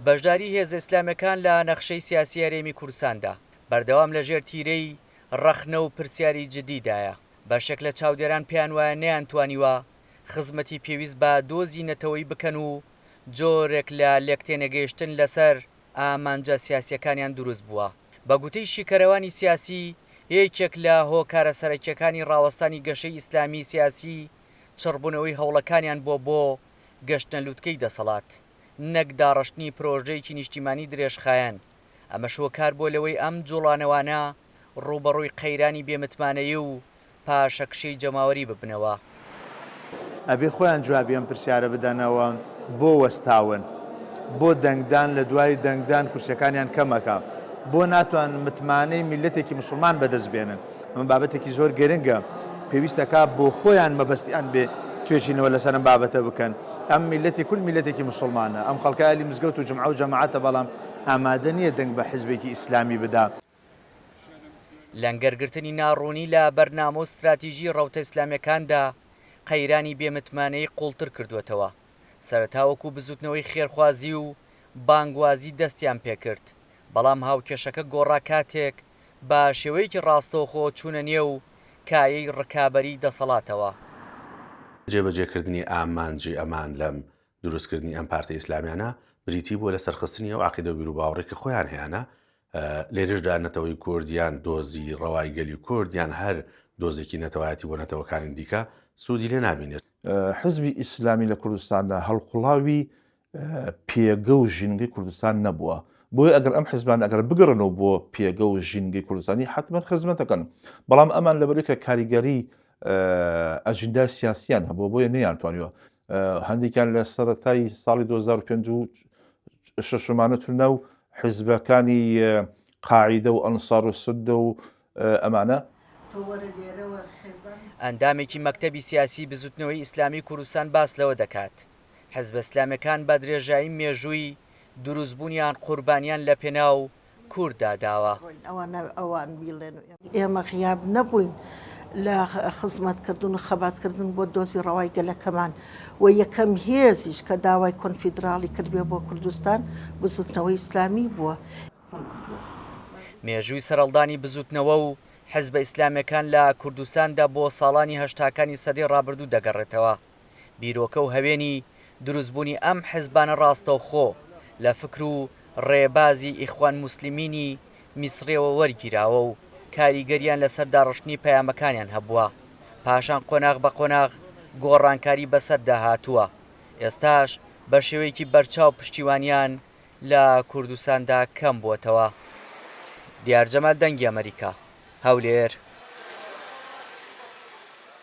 بەشداری هێزە ئیسلامیەکان لە نەخشەی سیاسی هەرێمی کوردستاندا بەردەوام لە ژێر تیرەی ڕەخنە و پرسیاری جددیدایە. بەشێک لە چاودێران پێیانوایە نەیانتوانیوە خزمەتی پێویست بە دۆزی نەتەوەیی بکەن و جۆرێک لە لێکتێنەگەیشتن لەسەر ئامانجە سیاسییەکانیان دروست بووە. بە گوتەی شیکەرەوانی سیاسی، یەکێک لە هۆکارە سەرەکییەکانی ڕاوەستانی گەشەی ئیسلامی سیاسی چڕبوونەوەی هەوڵەکانیان بووە بۆ گەشتنە لوتکەی دەسەڵات، نەک داڕشتنی پرۆژەیەکی نیشتیمانی درێژخایەن، ئەمەش هۆکار بووە لەوەی ئەم جوڵانەوانە ڕووبەڕووی قەیرانی بێمتمانەیی و پاشەکشەی جەماوەری ببنەوە. ئەبێ خۆیان جوابی ئەم پرسیارە بدەنەوە، بۆ وەستاون؟ بۆ دەنگدان لە دوای دەنگدان کورسیەکانیان کەم ئەکا؟ بۆ ناتوانن متمانەی میللەتێکی موسڵمان بەدەست بێنن؟ ئەمە بابەتێکی زۆر گرنگە، پێویست ئەکا بۆ خۆیان مەبەستیان بێ توێژینەوە لەسەر ئەم بابەتە بکەن. ئەم میللەتی کورد میللەتێکی موسڵمانە، ئەم خەڵکە ئەهلی مزگەوت و جومعە و جەماعەتە، بەڵام ئامادە نییە دەنگ بە حزبێکی ئیسلامی بدا. لەنگەرگرتنی ناڕوونی لە بەرنامە و ستراتیژی ڕەوتە ئیسلامییەکاندا قەیرانی بێ متمانەیی قووڵتر کردووەتەوە. سەرەتا وەکو بزووتنەوەی خێرخوازی و بانگوازی دەستیان پێکرد، بەڵام هاوکێشەکە گۆڕا کاتێک بە شێوەیەکی ڕاستەوخۆ چوونە نێو کایەی ڕکابەریی دەسەڵاتەوە. جێبەجێکردنی ئامانجی ئەمان لەم دروستکردنی ئەم پارتە ئیسلامیانە بریتی بووە لە سەرخستنی ئەو عەقیدە و بیروباوەڕەی کە خۆیان هەیانە، لێرەشدا نەتەوەی کورد یان دۆزی ڕەوای گەلی کورد یان هەر دۆزێکی نەتەوایەتی بۆ نەتەوەکانی دیکە سوودی لێ نابینێت. حزبی ئیسلامی لە کوردستاندا هەڵقوڵاوی پێگە و ژینگەی کوردستان نەبووە، بۆیە ئەگەر ئەم حزبانە ئەگەر بگەڕێنەوە بۆ پێگە و ژینگەی کوردستانی حەتمەن خزمەت دەکەن، بەڵام ئەمان لەبەرئەوەی کە کاریگەری ئەجندای سیاسیان هەبووە بۆیە نەیانتوانیوە هەندێکیان لە سەرەتای ساڵی 2005 و شەشمانە چون ناو حزبەکانی قاعیدە و ئەنسار و سودە و ئەمانە. ئەندامێکی مەکتەبی سیاسی بزوتنەوەی ئیسلامی کوردستان باس لەوە دەکات، حزبە ئیسلامیەکان بە درێژایی مێژووی دروستبوونیان قوربانیان لەپێناو کورددا داوە. ئێمە غیاب نەبووین لە خزمەتکردن و خەباتکردن بۆ دۆزی ڕەوای گەلەکەمان و یەکەم هێزیش کە داوای کۆنفیدراڵی کردبێ بۆ کوردستان بزووتنەوەی ئیسلامی بووە. مێژووی سەرهەڵدانی بزووتنەوە و حزبە ئیسلامیەکان لە کوردستاندا بۆ ساڵانی هەشتاکانی سەدەی ڕابردوو دەگەڕێتەوە. بیرۆکە و هەوێنی دروستبوونی ئەم حزبانە ڕاستەوخۆ لە فکر و ڕێبازی ئیخوان موسلیمینی میسڕیەوە وەرگیراوە و کاریگەریان لەسەر داڕشتنی پەیامەکانیان هەبووە، پاشان قۆناغ بە قۆناغ گۆڕانکاری بەسەردا هاتووە، ئێستاش بە شێوەیەکی بەرچاو پشتیوانیان لە کوردستاندا کەم بووەتەوە. دیار جەمال دەنگی ئەمەریکا، هەولێر.